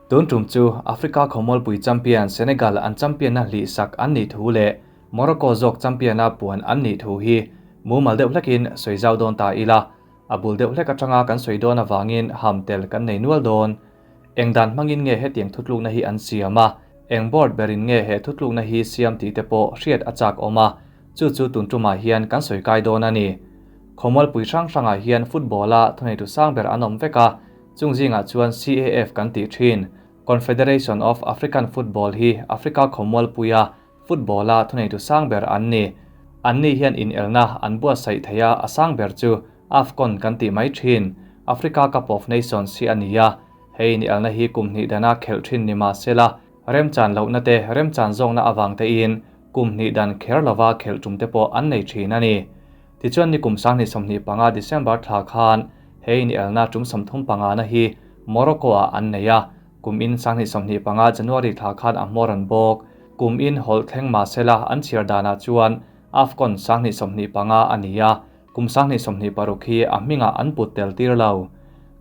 Tun tum chu Africa khawmualpui champion Senegal an champion-na hlih sak an nih thu leh Morocco zawk champion-a puan an nih thu hi mumal deuh hlekin sawi zau dawn ta ila, a bul deuh hlek atanga kan sawi dawn avangin ham tel kan nei nual dawn. Eng dan hmangin nge hetiang thutlukna hi an siam a, eng board berin nge he thutlukna hi siam tih te pawh hriat a chak awm a, chu chu tun tumah hian kan sawi kai dawn a ni. Khawmualpui hrang hrangah hian football-a thuneitu sang ber an awm vek a, chung zingah chuan CAF kan tih thin, Confederation of African Football hi Africa khawmualpuia football-a thuneitu sang ber an ni. Anni hian inelna an buatsaih thei a, a sang ber chu AFCON kan tih mai thin, Africa Cup of Nations hi a ni a. Hei inelna hi kum hnih dana khelh thin ni mah sela, remchan lohna te, remchan zawkna avang tein kum hnih dan kher lova khelh tum te pawh an nei thin a ni. Tichuan ni kum 2025 December thla khan he inelna tum 35 na hi Morocco-ah an nei a, kum in 2025 January thla khan a hmawr an bawk. Kum in hawlh thleng mah sela an chhiar danah chuan AFCON 2025 a ni a, kum 2026 hi a hmingah an put tel tir lo.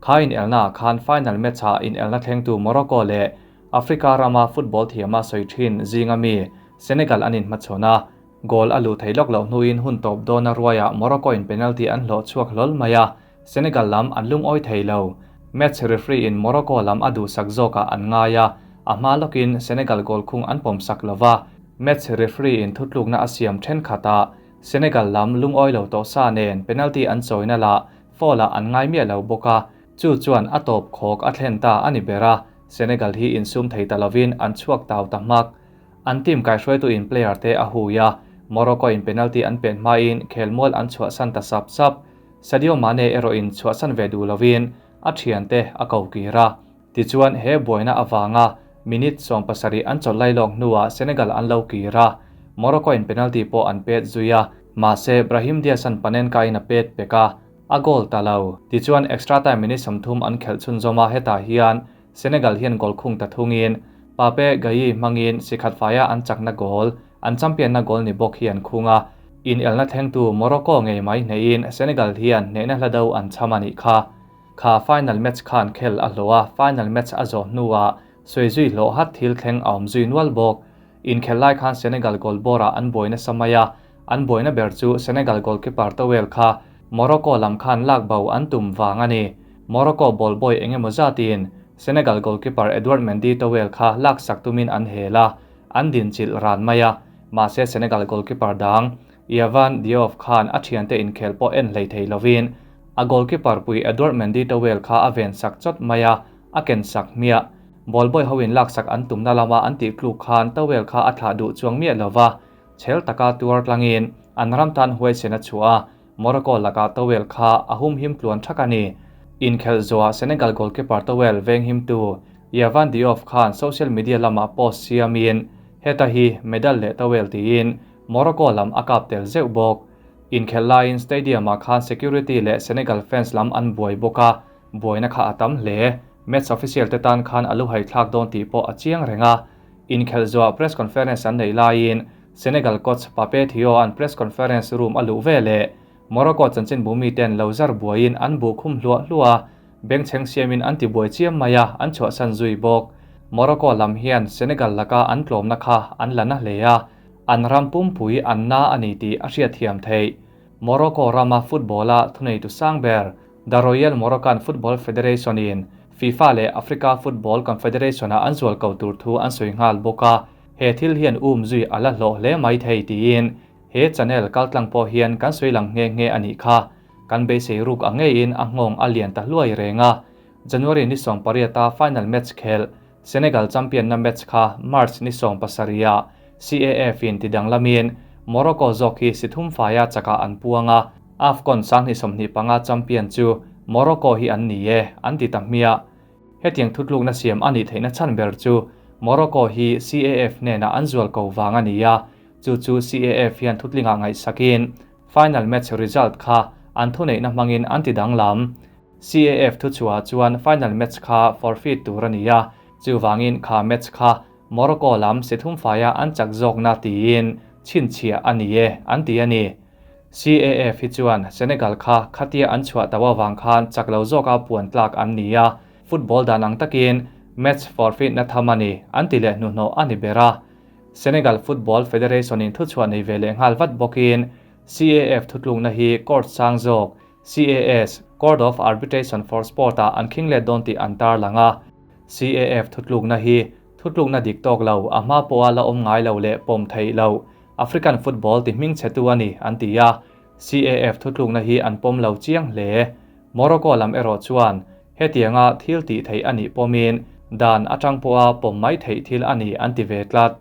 Kha inelnaah khan final match-ah inelna thlengtu Morocco leh Africa rama football thiama sawi thin zinga mi Senegal an inhmachhawn a, goal a luh thei lawk loh hnuin hun tawp dawna ruaiah Morocco-in penalty an hlawh chhuak hlawl mai a, Senegal lam an lungawi thei lo. Match referee-in Morocco lam a duhsak zawkah an ngai a, a hma lawkin Senegal goal khung an pawmsak lo va, match referee-in thutlukna a siam thenkhatah Senegal lam lungawi lo tawh sa nen penalty an chawina lah foul-ah an ngai miah lo bawk a, chu chuan a tawp khawk a thlen ta a ni ber a, Senegal hi insum thei ta lovin an chhuak tau ta hmak. An team kaihruaituin player te a hui a, Morocco-in penalty an pen hmain khelmual an chhuahsan ta sap sap. Sadio Mane erawhin chhuahsan ve duh lovin a thiante a ko kir a. Tichuan he buaina avanga minute 17 an chawlh lai lawk hnuah Senegal an lo kir a, Morocco-in penalty pawh an pet zui a, mahse Brahim Diaz-a'n Panenka-in a pet pek a, a goal ta lo. Tichuan extra time minute 30 an khelh chhunzawm a, hetah hian Senegal hian goal khung ta thungin Pape Gueye hmangin sikhat faia an chakna goal, an champion-na goal ni bawk hi an khung a, inelna thlengtu Morocco ngei mai hneihin Senegal hian hnehna hla do an cham a nih kha. Kha final match khan khel a hlawh a, final match a zawh hnuah sawi zui hlawh hat thil thleng a awm zui nual bawk. Inkhel lai khan Senegal goal bawrah an buai nasa mai a, an buaina ber chu Senegal goalkeeper towel kha Morocco lam khan lak bo an tum vang a ni. Morocco ball boy eng emaw zatin Senegal goalkeeper Edouard Mendy towel kha lak sak tumin an hel a, an dinchilh ran mai a, mahse Senegal goalkeeper dang Yehvan Diouf khan a thiante inkhel pawh en hlei thei lovin a goalkeeper pui Edouard Mendy towel kha a ven sak chawt mai a, a ken sak hmiah. Ball boy hoin lak sak an tumna lama an tih tluk khan towel kha a thlah duh chuang miah lova, chhel taka tuar tlangin an ram tan huaisen a chhuah a, Morocco lakah towel kha a humhim tluan thak a ni. Inkhelh zawhah Senegal goalkeeper towel venghimtu Yehvan Diouf khan social media lamah post siamin heta hi medal leh towel tiin Morocco lam a kap tel zeuh bawk. Inkhelh laiin stadium-ah khan security leh Senegal fans lam an buai bawk a, buaina kha a tam hle. Match official te tan khan a luhai thlak dawn tih pawh a chiang reng a. Inkhelh zawhah press conference an neih laiin Senegal coach Pape Thiaw an press conference room a luh ve leh Morocco chanchin bu miten lo zar buaiin an buh khum hluah hluah a, bengchheng siamin an ti buai chiam mai a, an chhuahsan zui bawk. Morocco lam hian Senegal laka an tlawmna kha an la na hle a, an ram pumpui an na a ni tih a hriatthiam theih. Morocco rama football-a thuneitu sang ber The Royal Moroccan Football Federation-in FIFA leh Africa Football Confederation-ah an zual ko tur thu an sawi nghal bawk a, he thil hian um zui a la hlawh hle mai thei tiin he channel kaltlang pawh hian kan sawi lang nghe nghe a nih kha. Kan beisei ruk ang ngeiin a nghawng a lian ta hluai reng a. January ni 18-a final match khelh Senegal champion-na match kha March ni 17-ah CAF-in tidanglamin Morocco zawk hi si thum faia chakah an puang a, AFCON 2025 champion chu Morocco hi an ni e, an ti ta hmiah. Hetiang thutlukna siam a nih theihna chhan ber chu Morocco hi CAF hnenah an zual ko vang a ni a, chu chu CAF hian thutlingah ngaihsakin final match result kha an thuneihna hmangin an ti danglam. CAF thuchhuah chuan final match kha forfeit tur a ni a, chuvangin kha match kha Morocco lam si thum faia an chak zawkna tiin chhinchhiah a ni e, an ti a ni. CAF hi chuan Senegal kha khatia an chhuah tau avang khan chak lo zawka puan tlak an ni a, football dan ang takin match forfeit na tham a ni, an ti leh hnuhnawh a ni ber a. Senegal Football Federation-in thuchhuah nei ve leh nghal vat bawkin CAF thutlukna hi court sang zawk, CAS, Court of Arbitration for Sport-ah an khing let dawn tih an tarlang a. CAF thutlukna hi thutlukna dik tawk lo, a hma pawha la awm ngai lo leh pawm theih loh African football ti hming chhetu a ni, an ti a. CAF thutlukna hi an pawm lo chiang hle. Morocco lam erawh chuan hetianga thil tih theih a nih pawmin dan atang pawha pawm mai theih thil a ni an ti ve tlat.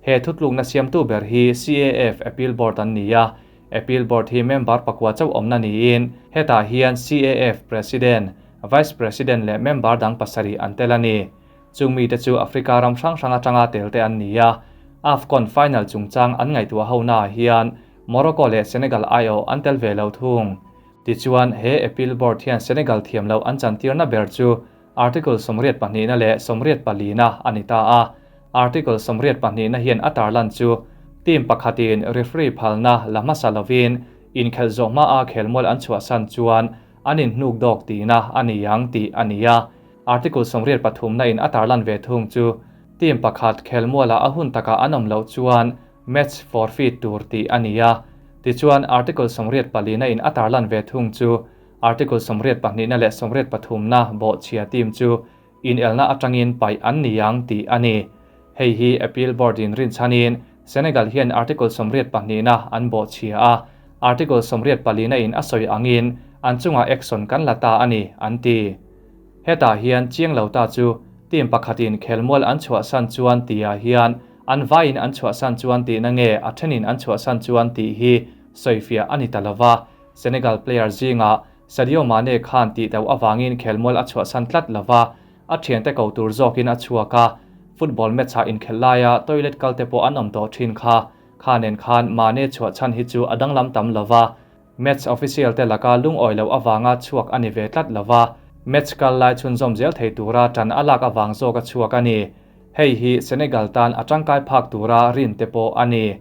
He thutlukna siamtu ber hi CAF Appeal Board an ni a, Appeal Board hi member pakua chauh awmna niin hetah hian CAF President, Vice President leh member dang pasarih an tel a ni. Chung mite chu Africa ram hrang hrang atanga tel te an ni a, AFCON final chungchang an ngaihtuah honaah hian Morocco leh Senegal aiawh an tel ve lo thung. Tichuan, he Appeal Board hian Senegal thiam loh an chantirna ber chu Article 82na leh 84na a ni ta a. Article 82na hian a tarlan chu team pakhatin referee phalna la hmasa lovin inkhelh zawh hmaa khelmual an chhuahsan chuan an inhnuk dawk tihna a ni ang tih a ni a. Article 83na in a tarlan ve thung chu team pakhat khelmualah a hun takah an awm loh chuan match forfeit tur tih a ni a. Tichuan, Article 84na in a tarlan ve thung chu Article 82na leh 83na bawhchhia team chu inelna atangin paih an ni ang tih a ni. Hei hi Appeal Board in rinchhanin Senegal hian Article 82na an bawhchhia a, Article 84na in a sawi angin an chungah action kan la ta a ni, an ti. Hetah hian chiang lo ta chu team pakhatin khelmual an chhuahsan chuan tihah hian an vaiin an chhuahsan chuan tihna nge a thenin an chhuahsan chuan tih hi sawifiah a ni ta lova. Senegal player zingah Sadio Mane khan tih deuh avangin khelmual a chhuahsan tlat lova, a thiante ko tur zawkin a chhuak a. Football match-ah inkhelh laia toilet kal te pawh an awm tawh thin kha. Kha nen khan Mane chhuah chhan hi chu a danglam tam lova. Match official te laka lungawi loh avanga chhuak a ni ve tlat lova, match kal lai chhunzawm zel thei tura tan a lak avang zawk a chhuak a ni. Hei hi Senegal tan a tangkai phak tura rin te pawh a ni.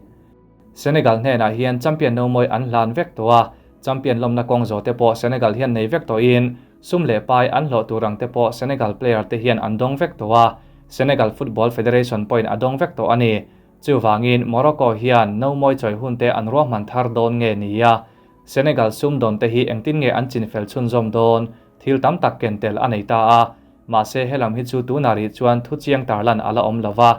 Senegal hnenah hian champion nomawi an hlan vek tawh a, champion lawmna kawng zawh te pawh Senegal hian nei vek tawhin sum leh pai an hlawh tur ang te pawh Senegal player te hian an dawng vek tawh a, Senegal Football Federation pawhin a dawng vek tawh a ni. Chuvangin Morocco hian nomawi chawi hun te an ruahman thar dawn nge ni a, Senegal sum dawn te hi engtin nge an chinfel chhunzawm dawn thil tam tak ken tel a nei ta a, mahse helam hi chu tunah rih chuan thu chiang tarlan a la awm lo va,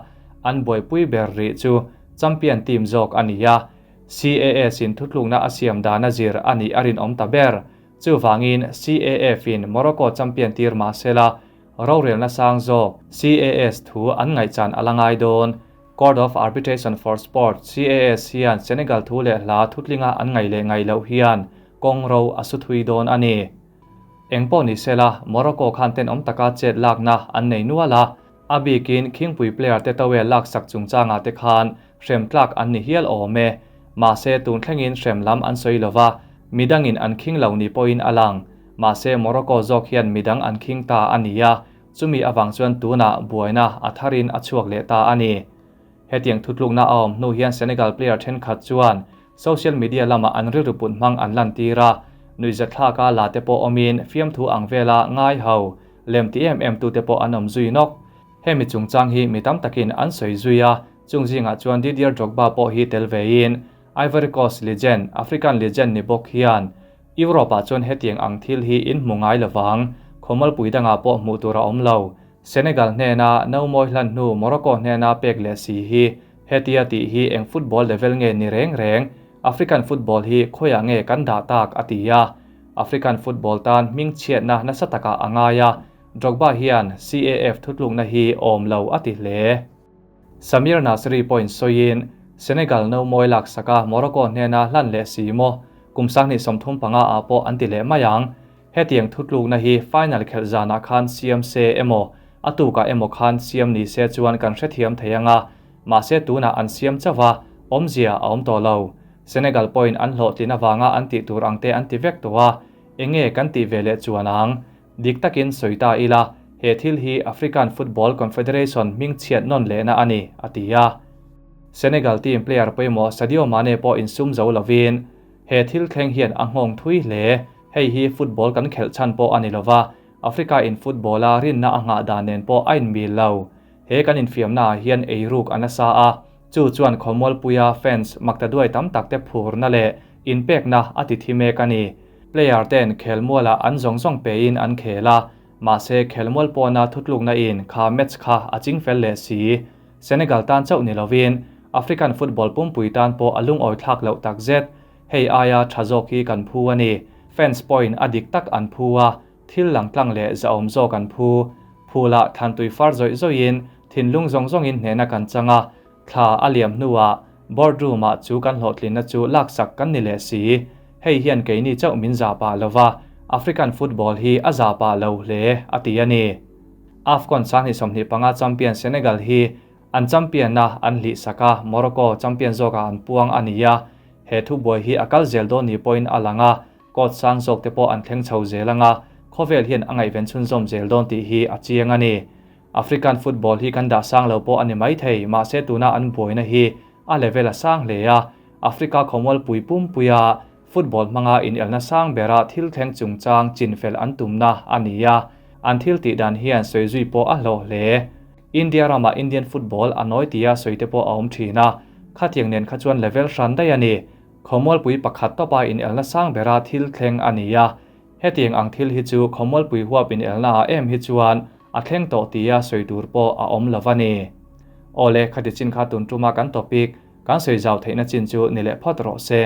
an buaipui ber rih chu champion team zawk a ni a, CAS in thutlukna a siam dana zir a nih a rinawm ta ber. Chuvangin CAF in Morocco champion tir mahsela rorelna sang zawk CAS thu an ngaihchan a la ngai dawn. Court of Arbitration for Sport, CAS, hian Senegal thu leh hla thutlinga an ngaih leh ngaih loh hian kawng ro a su thui dawn a ni. Eng pawh ni sela, Morocco khan tenawm taka chet lakna an nei nual a, a bikin khingpui player te towel laksak chungchangah te khan hrem tlak an ni hial awm e. Mahse tun thlengin hrem lam an sawi lova, midangin an khing lo ni pawhin a lang. Mahse Morocco zawk hian midang an khing ta a ni a, Chumi avang chuan tunah buaina a tharin a chhuak leh ta a ni. Hetiang thutlukna a awm hnu hian Senegal player thenkhat chuan social media lamah an rilru put hmang an lantir a, nuihzatthlaka la te pawh awmin fiamthu ang vela ngai ho lem ti em em tute pawh an awm zui nawk. Hemi chungchang hi mi tam takin an sawi zui a, chung zingah chuan Didier Drogba pawh hi tel vein Ivory Coast legend, African legend ni bawk hian Europe-ah chuan hetiang ang thil hi in hmu ngai lovang, khawmalpui dangah pawh hmuh tur a awm lo. Senegal hnena no mawi hlan hnu Morocco hnena pek leh si hi hetia tih hi eng football level nge ni reng reng? African football hi khawiah nge kan dah tak? a ti a. African football tan hmingchhiatna nasa takah a ngai a, Drogba hian CAF thutlukna hi awm lo a ti hle. Samir Nasri pawhin sawiin, Senegal no mawi laksaka Morocco hnena hlan leh si maw, kum 2035 ah pawh an ti leh mai ang. Hetiang thutlukna hi final khelh zanah khan siam se emaw, a tukah emaw khan siam ni se chuan kan hrethiam thei ang a, mahse tunah an siam chauh a, awmzia a awm tawh lo. Senegal pawhin an hlawhtlin avanga an tih tur ang te an ti vek tawh a, enge kan tih ve leh chuan ang? Dik takin sawi ta ila, he thil hi African Football Confederation hming chhiat nawn lehna a ni, a ti a. Senegal team player pawimawh Sadio Mane pawh insum zo lovin, he thil thleng hian a nghawng thui hle. Hei hi football kan khelh chhan pawh a ni lova, Africa in football a rinna a nghah dan nen pawh a inmil lo. He kan infiamnaah hian eiruk a nasa a, chu chuan khawmualpuia fans maktaduai tam tak te phurna leh inpekna a ti thi mek a ni. Player ten khelmualah an zawng zawng pein an khel a, mahse khelmual pawna thutlukna in kha match kha a ching fel leh si. Senegal tan chauh ni lovin African football pumpui tan pawh a lungawi thlak loh takzet. Hei aia tha zawk hi kan phu a ni. Fans pawhin a dik tak an phu a, thil lang tlang leh zahawm zawk an phu. Phulah thlantui far zawih zawihin thinlung zawng zawngin hnehna kan chang a, thla a liam hnuah boardroom ah chu kan hlawhtlinna chu laksak kan ni leh si. Hei hian keini chauh min zah pah lova, African football hi a zah pah lo hle, a ti a ni. AFCON 2025 champion Senegal hi an champion-a an hlihsak a, Morocco champion zawkah an puang a ni a. He thubuai hi a kal zel dawn ni pawhin a lang a, court sang zawk te pawh an thleng chho zel ang a, khawvel hian a ngaihven chhunzawm zel dawn tih hi a chiang a ni. African football hi kan dah sang lo pawh a ni maithei, mahse tuna an buaina hi a level a sang hle a, Africa khawmualpui pumpuia football hmanga inelna sang bera thil thleng chungchang chinfel an tumna a ni a, an thil tih dan hian sawi zui pawh a hlawh hle. India ramah Indian football a nawi tia sawi te pawh a awm thin a, khatiang nen kha chuan level hran daih a ni. Khawmualpui pakhat tawpa inelna sang bera thil thleng a ni a, hetiang ang thil hi chu khawmualpui huap inelna ah em hi chuan a thleng tawh tia sawi tur pawh a awm lo a ni. Awle, khati chin kha tun tuma kan topic kan sawi zau theihna chin chu ni leh phawt rawh se.